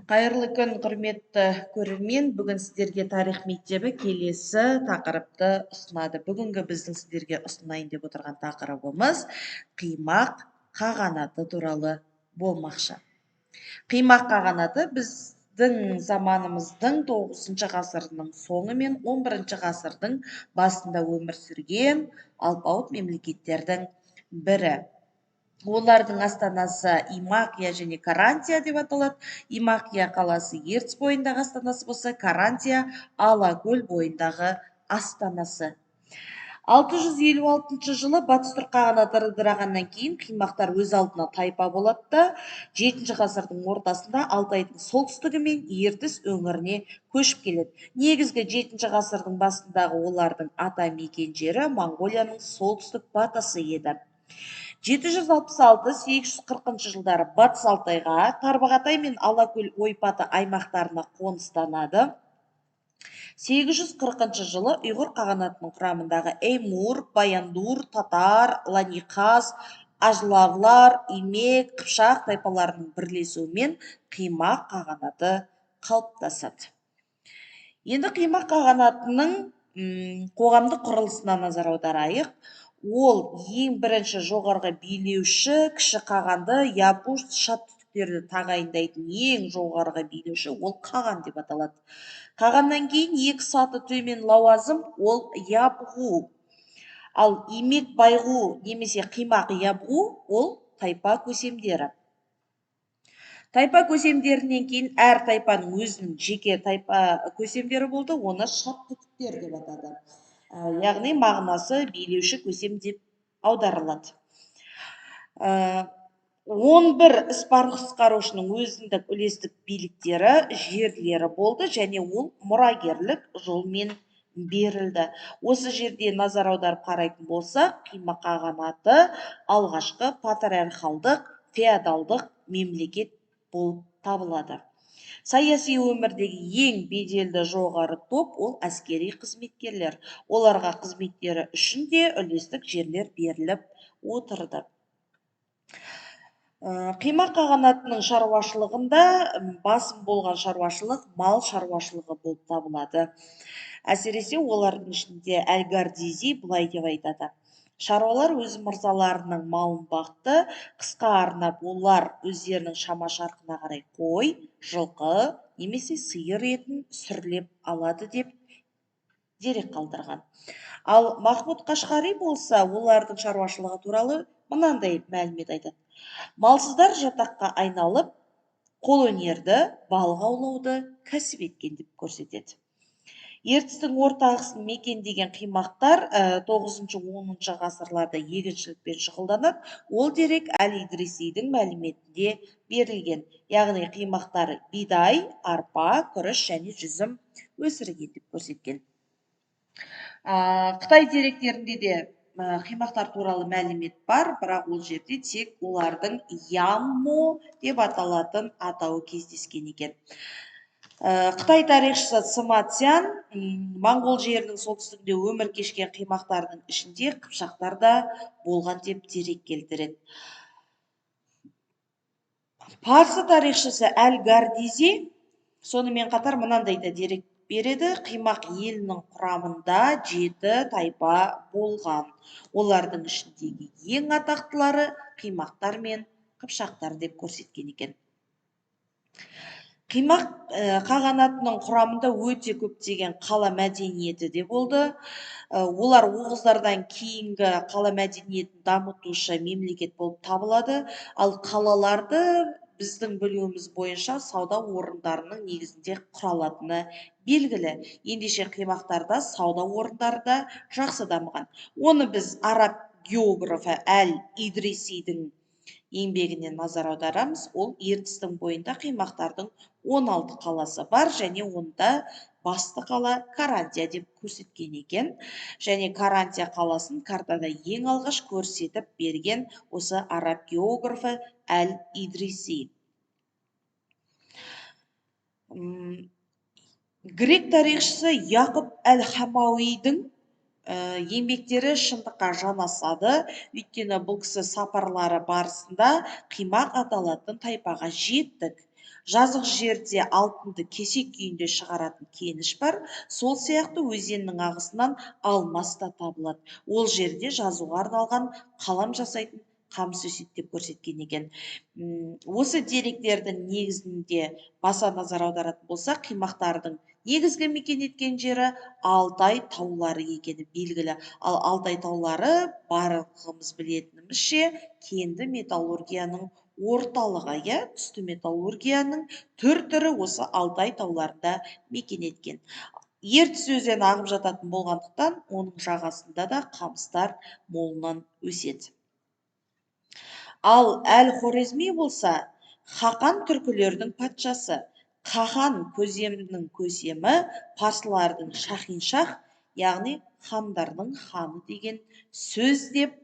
Қайырлы күн, құрметті көрермен. Бүгін сіздерге тарих мектебі келесі тақырыпты ұсынады. Бүгінгі біздің сіздерге ұсынайын деп отырған тақырыбымыз Қимақ қағанаты туралы болмақшы. Қимақ қағанаты біздің заманымыздың 9 ғасырының соңы мен 11 ғасырдың басында өмір сүрген алпауыт мемлекеттердің бірі. Олардың астанасы Имақия және Карантия деп аталады. Имақия қаласы Ертіс бойындағы астанасы болса, Карантия Алакөл бойындағы астанасы. 656 жылы Батыс Түрік қағанаты ыдырағаннан кейін қимақтар өз алдына тайпа болады да, 7 ғасырдың ортасында Алтайдың солтүстігі мен Ертіс өңіріне көшіп келеді. Негізгі 7 ғасырдың басындағы олардың ата мекен жері Моңғолияның солтүстік батысы еді. 766-840 жылдары Батыс Алтайға, Тарбағатай мен Алакөл ойпаты аймақтарына қоныстанады. 840 жылы Ұйғыр қағанатының құрамындағы Эймур, Баяндур, Татар, Ланиқаз, Ажлавлар, Имек, Қыпшақ тайпаларының бірлесуімен Қимақ қағанаты қалыптасады. Енді Қимақ қағанатының қоғамдық құрылысына назар аударайық. Ол ең бірінші жоғарғы билеуші кіші қағанды ябғу шаттүтіктерді тағайындайтын ең жоғарғы билеуші ол қаған деп аталады. Қағаннан кейін екі саты төмен лауазым ол ябғу. Ал имек байғу немесе қимақ ябғу ол тайпа көсемдері. Тайпа көсемдерінен кейін әр тайпаның өзінің жеке тайпа көсемдері болды, оны шаттүтіктер деп атады. Яғни мағынасы билеуші көсем деп аударылады. 11 іс басқарушының өзіндік үлестік биліктері, жерлері болды және ол мұрагерлік жолмен берілді. Осы жерде назар аударып қарайтын болсақ, Қимақ қағанаты алғашқы патриархалдық, феодалдық мемлекет болып табылады. Саяси өмірдегі ең беделді жоғары топ ол әскери қызметкерлер. Оларға қызметтері үшін де үлестік жерлер беріліп отырды. Қимақ қағанатының шаруашылығында басым болған шаруашылық мал шаруашылығы болып табылады. Әсіресе олардың ішінде Әл-Гардизи былай деп айтады. Шаруалар өз мырзаларының малын бақты, қысқа арнап олар өздерінің шама-шарқына қарай қой, жылқы немесе сиыр етін сүрлеп алады деп дерек қалдырған. Ал Махмұд Қашқари болса, олардың шаруашылығы туралы мынандай мәлімет айтады. Малсыздар жатаққа айналып, қолөнерді, балық аулауды кәсіп еткен деп көрсетеді. Ертістің орта ағысын мекендеген қимақтар 9-10 ғасырларда егіншілікпен шұғылданады. Ол дерек Әл-Идрисидің мәліметінде берілген. Яғни қимақтар бидай, арпа, күріш және жүзім өсірген деп көрсеткен. Қытай деректерінде де қимақтар туралы мәлімет бар, бірақ ол жерде тек олардың Яммо деп аталатын атауы кездескен екен. Қытай тарихшысы Сыма Цян Моңғол жерінің солтүстігінде өмір кешкен қимақтардың ішінде қыпшақтар да болған деп дерек келтіреді. Парсы тарихшысы Әл-Гардизи сонымен қатар мынандай да дерек береді. Қимақ елінің құрамында 7 тайпа болған. Олардың ішіндегі ең атақтылары қимақтар мен қыпшақтар деп көрсеткен екен. Қимақ қағанатының құрамында өте көптеген қала мәдениеті де болды. Олар оғыздардан кейінгі қала мәдениетін дамытушы мемлекет болып табылады. Ал қалаларды біздің білуіміз бойынша сауда орындарының негізінде құралатыны белгілі. Ендеше қимақтарда сауда орындары да жақсы дамыған. Оны біз араб географы Әл-Идрисидің еңбегіне назар аударамыз. Ол Ертістің бойында қимақтардың 16 қаласы бар және онда басты қала Карантия деп көрсеткен екен. Және Карантия қаласын картада ең алғаш көрсетіп берген осы араб географы Әл-Идриси. Грек тарихшысы Яқұп Әл-Хамауидің еңбектері шындыққа жанасады. Өйткені бұл кісі сапарлары барысында қимақ аталатын тайпаға жеттік. Жазық жерде алтынды кесек күйінде шығаратын кеніш бар. Сол сияқты өзеннің ағысынан алмас та табылады. Ол жерде жазуға арналған қалам жасайтын қамыс өседі деп көрсеткен екен. Осы деректердің негізінде баса назар аударатын болсақ, қимақтардың негізгі мекен еткен жері Алтай таулары екені белгілі. Ал Алтай таулары, барлығымыз білетінімізше, кенді металлургияның орталығы, иә, түсті металлургияның түр-түрі осы Алтай тауларында мекен еткен. Ертіс өзені ағып жататын болғандықтан, оның жағасында да қамыстар молынан өседі. Ал Әл-Хорезми болса, Хақан түркілердің патшасы, Қахан көземнің көсемі, парсылардың шахиншах, яғни хандардың ханы деген сөз деп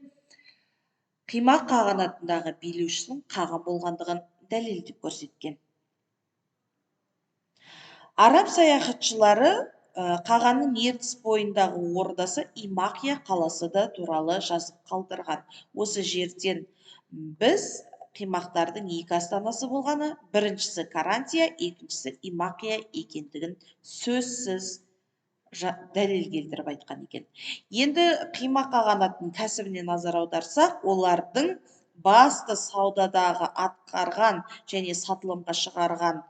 Қимақ қағанатындағы билеушісінің қаған болғандығын дәлелдеп көрсеткен. Араб саяхатшылары қағанның Ертіс бойындағы ордасы Имақия қаласы да туралы жазып қалдырған. Осы жерден біз қимақтардың екі астанасы болғаны, біріншісі Карантия, екіншісі Имақия екендігін сөзсіз дәлел келтіріп айтқан екен. Енді Қимақ қағанатының кәсібіне назар аударсақ, олардың басты саудадағы атқарған және сатылымға шығарған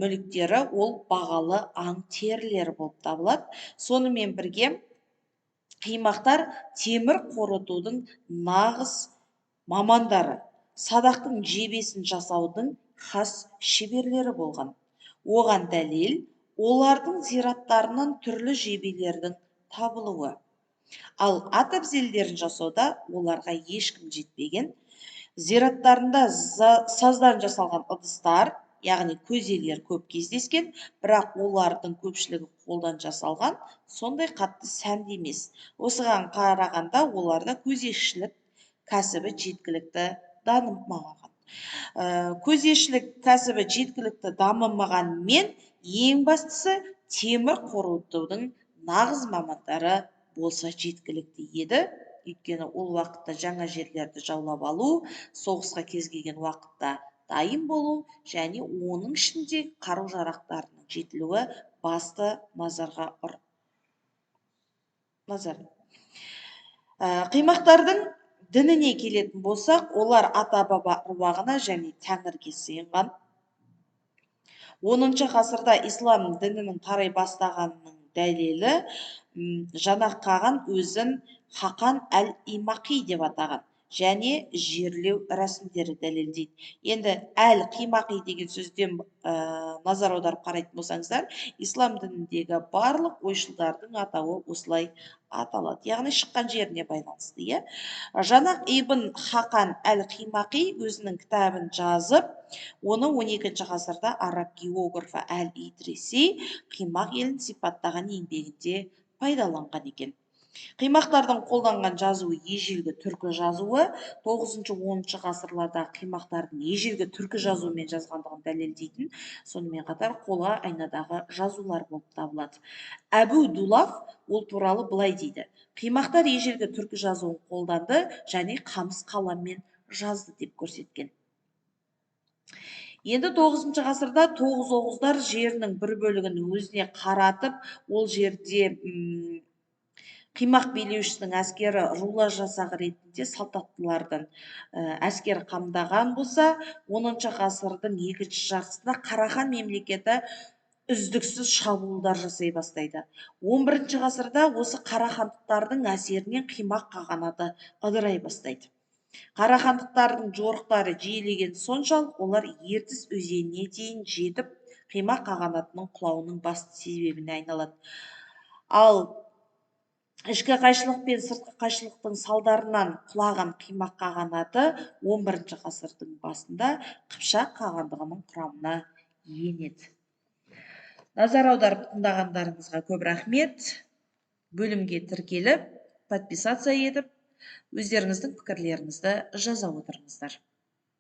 мүліктері ол бағалы аң терілері болып табылады. Сонымен бірге қимақтар темір қорытудың нағыз мамандары, садақтың жебесін жасаудың хас шеберлері болған. Оған дәлел олардың зираттарынан түрлі жебелердің табылуы. Ал ат әбзелдерін жасауда оларға ешкім жетпеген. Зираттарында саздан жасалған ыдыстар, яғни көзелер көп кездескен, бірақ олардың көпшілігі қолдан жасалған, сондай қатты сәнді емес. Осыған қарағанда оларда көзешілік кәсібі жеткілікті дамымаған. Көзешілік кәсібі жеткілікті дамымағанмен, ең бастысы темір қорытудың нағыз мамандары болса жеткілікті еді. Өйткені ол уақытта жаңа жерлерді жаулап алу, соғысқа кез келген уақытта дайын болу және оның ішінде қару-жарақтарының жетілуі басты назарға назар. Қимақтардың дініне келетін болсақ, олар ата-баба ұрпағына және тәңірге сыйынған. 10 ғасырда ислам дінінің тарай бастағанының дәлелі, Жанақ қаған өзін Хақан әл-Имақи деп атаған және жерлеу рәсімдері дәлелдейді. Енді әл-Қимақи деген сөзден назар аударып қарайтын болсаңыздар, ислам дініндегі барлық ойшылдардың атауы осылай аталады, яғни шыққан жеріне байланысты, иә. Жанақ ибн Хақан әл-Қимақи өзінің кітабын жазып, оны 12 ғасырда араб географы әл-Идриси Қимақ елін сипаттаған еңбегінде пайдаланған екен. Қимақтардың қолданған жазуы ежелгі түркі жазуы. 9-10 ғасырларда қимақтардың ежелгі түркі жазуымен жазғандығын дәлелдейтін, сонымен қатар қола айнадағы жазулар болып табылады. Әбу Дулаф ол туралы былай дейді: қимақтар ежелгі түркі жазуын қолданды және қамыс қаламмен жазды деп көрсеткен. Енді 9 ғасырда тоғыз оғыздар жерінің бір бөлігін өзіне қаратып, ол жерде қимақ билеушісінің әскері рулар жасағы ретінде салтаттылардан әскер қамдаған болса, 10 ғасырдың екінші жартысында Қарахан мемлекеті үздіксіз шабуылдар жасай бастайды. 11 ғасырда осы қарахандықтардың әсерінен Қимақ қағанаты ыдырай бастайды. Қарахандықтардың жорықтары жиілеген соншалық, олар Ертіс өзеніне дейін жетіп, Қимақ қағанатының құлауының басты себебіне айналады. Ал ішкі қайшылық пен сыртқы қайшылықтың салдарынан құлаған Қимақ қағанаты 11 ғасырдың басында Қыпшақ қағандығының құрамына енеді. Назар аударып тыңдағандарыңызға көп рахмет. Бөлімге тіркеліп, подписаться етіп, өздеріңіздің пікірлеріңізді жаза отырыңыздар.